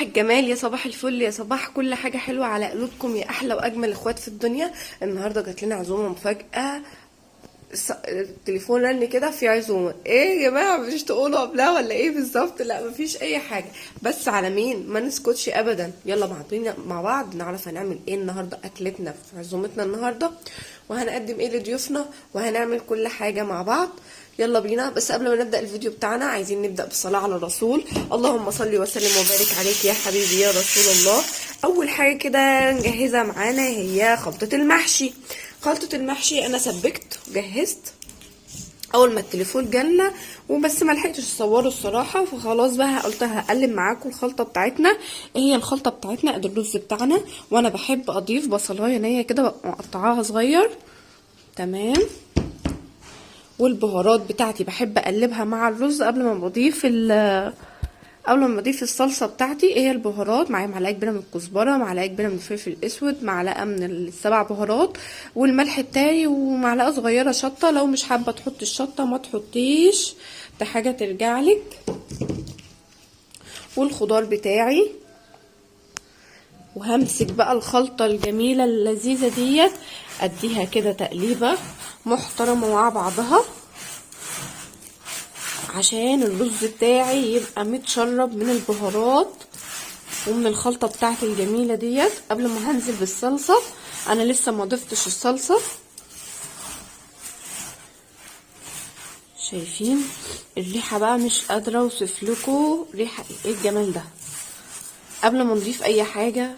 صباح الجمال، يا صباح الفل، يا صباح كل حاجة حلوة على قلوبكم يا أحلى وأجمل إخوات في الدنيا. النهاردة جات لنا عزومة مفاجأة. التليفون رن كده، في عزومة ايه يا جماعة؟ مش تقولوا قبلها ولا ايه بالظبط؟ لا مفيش اي حاجة، بس على مين ما نسكتش ابدا. يلا بعضينا مع بعض نعرف هنعمل ايه النهاردة، اكلتنا في عزومتنا النهاردة، وهنقدم ايه لضيوفنا، وهنعمل كل حاجة مع بعض. يلا بينا. بس قبل ما نبدأ الفيديو بتاعنا عايزين نبدأ بالصلاة على الرسول. اللهم صل وسلم وبارك عليك يا حبيبي يا رسول الله. اول حاجة كده نجهزها معانا هي خلطة المحشي. خلطة المحشي انا سبكت وجهزت اول ما التليفون جالنا، وبس ما لحقتش اصوره الصراحة، فخلاص بقى قلت هقلب معاكم الخلطة بتاعتنا. ايه هي الخلطة بتاعتنا؟ ادي الرز بتاعنا، وانا بحب اضيف بصلايه نيه كده مقطعاها صغير، تمام. والبهارات بتاعتي بحب اقلبها مع الرز قبل ما بضيف الصلصه بتاعتي. ايه هي البهارات؟ معايا معلقه كبيرة من الكزبره، معلقه كبيرة من الفلفل الاسود، معلقه من السبع بهارات، والملح بتاعي، ومعلقة صغيرة شطه. لو مش حابة تحطي الشطه ما تحطيش، ده حاجة ترجع لك. والخضار بتاعي. وهمسك بقى الخلطة الجميلة اللذيذة ديت، اديها كده تقليبه محترمه مع بعضها عشان الرز بتاعي يبقى متشرب من البهارات ومن الخلطة بتاعتي الجميلة ديت. قبل ما هنزل بالصلصه، انا لسه ما ضفتش الصلصه. شايفين الريحة بقى؟ مش قادرة اوصف لكم ريحه ايه الجمال ده. قبل ما نضيف اي حاجة،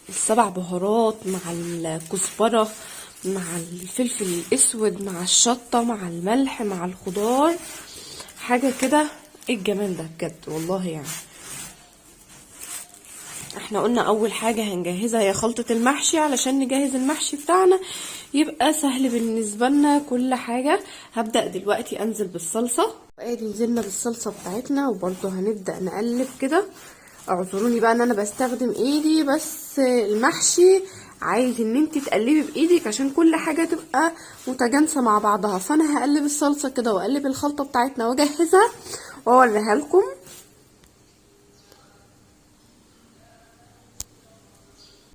السبع بهارات مع الكزبره مع الفلفل الاسود مع الشطه مع الملح مع الخضار، حاجة كده ايه الجمال ده بجد والله. يعني احنا قلنا اول حاجة هنجهزها هي خلطه المحشي، علشان نجهز المحشي بتاعنا يبقى سهل بالنسبة لنا كل حاجة. هبدا دلوقتي انزل بالصلصه. ادي نزلنا بالصلصه بتاعتنا، وبرده هنبدا نقلب كده. اعذروني بقى ان انا بستخدم ايدي، بس المحشي عايز ان انت تقلبي بايدك عشان كل حاجة تبقى متجانسة مع بعضها. فانا هقلب الصلصه كده واقلب الخلطة بتاعتنا واجهزها واوريها لكم.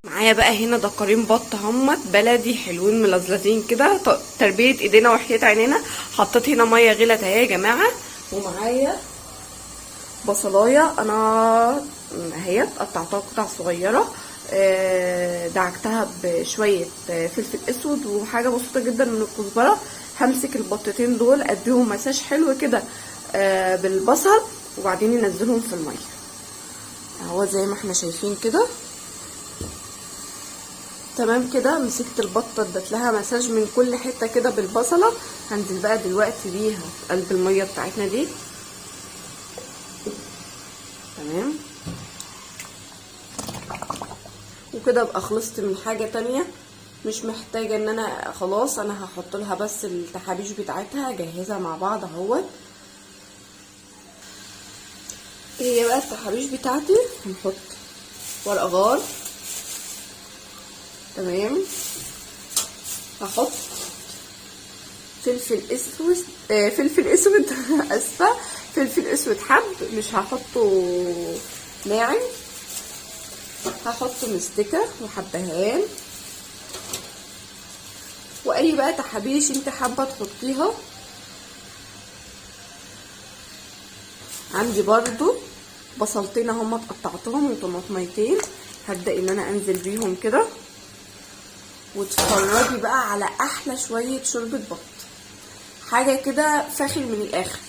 معايا بقى هنا دقرين بط همت بلدي حلوين ملزلزين كده، تربيه ايدينا وحياه عينينا. حطيت هنا مية غلت اهي يا جماعة، ومعايا بصلايه انا اهي قطعتها قطع صغيرة، دعكتها بشوية فلفل اسود وحاجه بسيطة جدا من الكزبره. همسك البطتين دول اديهم مساج حلو كده بالبصل، وبعدين ننزلهم في المية اهو زي ما احنا شايفين كده. تمام كده. مسكت البطة اديت لها مساج من كل حتة كده بالبصله. هنزل بقى دلوقتي بيها في قلب المية بتاعتنا دي، تمام. وكده ابقى خلصت من حاجة تانية، مش محتاجه ان انا خلاص، انا هحط لها بس التحابيش بتاعتها. اجهزها مع بعض اهوت. هي بقى التحابيش بتاعتي، هنحط ورق غار، تمام. هحط فلفل اسود، فلفل اسود اسفه، فلفل اسود حب، مش هحطه ناعم. هحط مستكه وحبهان، واي بقى تحابيش انت حابة تحطيها. عندي برضو بصلتين اهم قطعتهم وطماطميتين، هبدا ان انا انزل بيهم كده. وتتفرجي بقى على احلى شوية شوربة بط، حاجة كده فاخر من الاخر.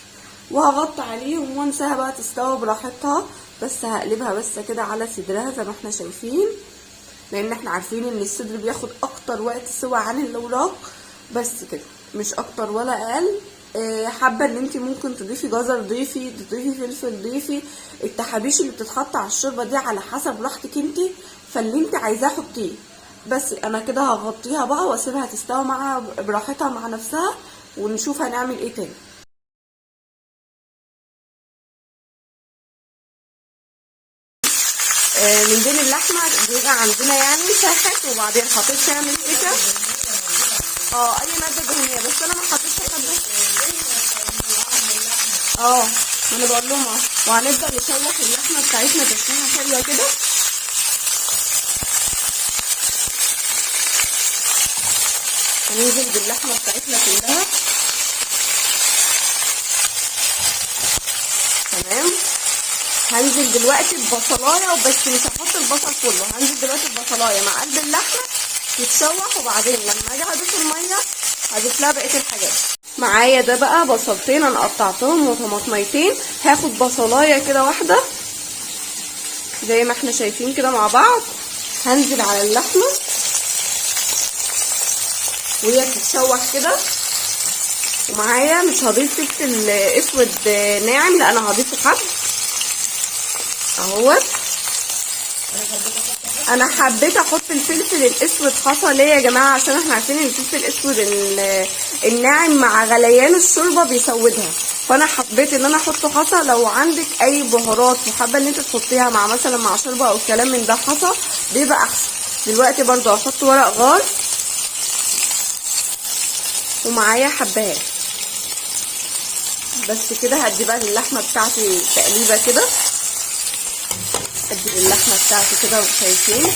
وهغطي عليهم وانساها بقى تستوي براحتها، بس هقلبها بس كده على صدرها زي ما احنا شايفين، لان احنا عارفين ان الصدر بياخد اكتر وقت سوا عن الاوراق. بس كده، مش اكتر ولا اقل. حابة ان انت ممكن تضيفي جزر ضيفي، تضيفي فلفل ضيفي. التحابيش اللي بتتحط على الشوربة دي على حسب راحتك انت، فاللي انت عايزاه حطيه. بس انا كده هغطيها بقى واسيبها تستوي مع براحتها مع نفسها، ونشوف هنعمل ايه تاني. من بين اللحمة بيبقى عندنا يعني ساحت، وبعدين حطيت فيها مستكه، اي مادة دهنية، بس انا ما حطيتش حبه. انا بقول لهم اهو. وهنبدا نشوح اللحمة بتاعتنا تشويحه حلوة كده. هننزل باللحمه بتاعتنا كلها. تمام. هنزل دلوقتي ببصلايه، وبس مش هحط البصل كله، هنزل دلوقتي ببصلايه مع قلب اللحمة تتشوح، وبعدين لما اجي اضيف المية هضيف لها بقية الحاجات. معايا ده بقى بصلتين انا قطعتهم وطماطميتين، هاخد بصلايه كده واحدة زي ما احنا شايفين كده مع بعض. هنزل على اللحمة وهي بتتشوح كده. ومعايا مش هضيف فلفل اسود ناعم، لا انا هضيفه حب اهوت. انا حبيت احط الفلفل الاسود حصى ليه يا جماعة؟ عشان احنا عارفين ان الفلفل الاسود الناعم مع غليان الشوربة بيسودها، فانا حبيت ان انا احطه حصى. لو عندك اي بهارات وحابة ان انت تحطيها مع مثلا مع شوربة او الكلام من ده حصى بيبقى احسن. دلوقتي برضو هحط ورق غار ومعايا حبهان بس كده. هدي بقى اللحمة بتاعتي تقليبه كده، ادي اللحمة بتاعتي كده وشايفين.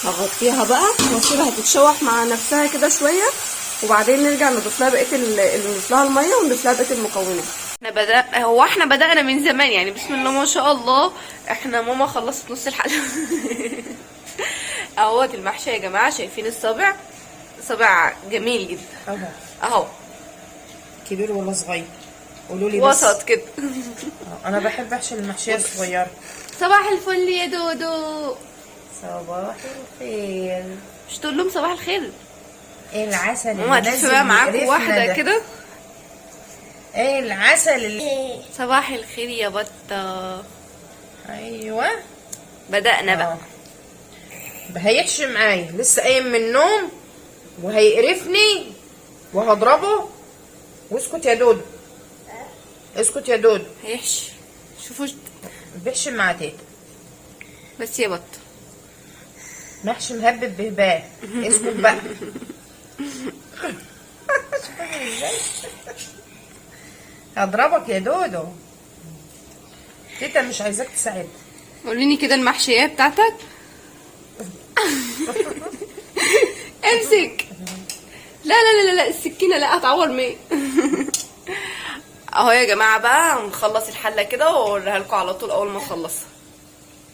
هغطيها بقى واسيبها تتشوح مع نفسها كده شوية، وبعدين نرجع نضيف لها بقية نضيف لها المية ونضيف لها بقية المكونات. احنا بدأنا من زمان يعني، بسم الله ما شاء الله. احنا ماما خلصت نص الحلقة. اهوت المحشي يا جماعة، شايفين الصابع؟ صابع جميل جدا اهو. اهو. كبير ولا صغير؟ قولوا لي بس. وسط كده. انا بحب احشي المحشيه الصغيرة. صباح الفل يا دودو. صباح الخير. مش تقول لهم صباح الخير؟ ايه العسل اللي ماما هتلف نازل بقى معاكم يقرفنا واحدة ده؟ كده. ايه العسل اللي صباح الخير يا بطه. ايوه بدأنا بقى. هيحشي معايا، لسه قايم من النوم وهيقرفني وهضربه. واسكت يا دودو، اسكت يا دودو. هيحشي. شوفوا بيحشي مع تيتا بس يا بطه. محشي مهبب بهباه. اسكت بقى. هضربك يا دودو. تيتا مش عايزاك تساعد. وريني كده المحشية بتاعتك. امسك. لا لا لا لا السكينة لا هتعور مين. اهو يا جماعة بقى نخلص الحلة كده واوريها لكم على طول اول ما اخلصها.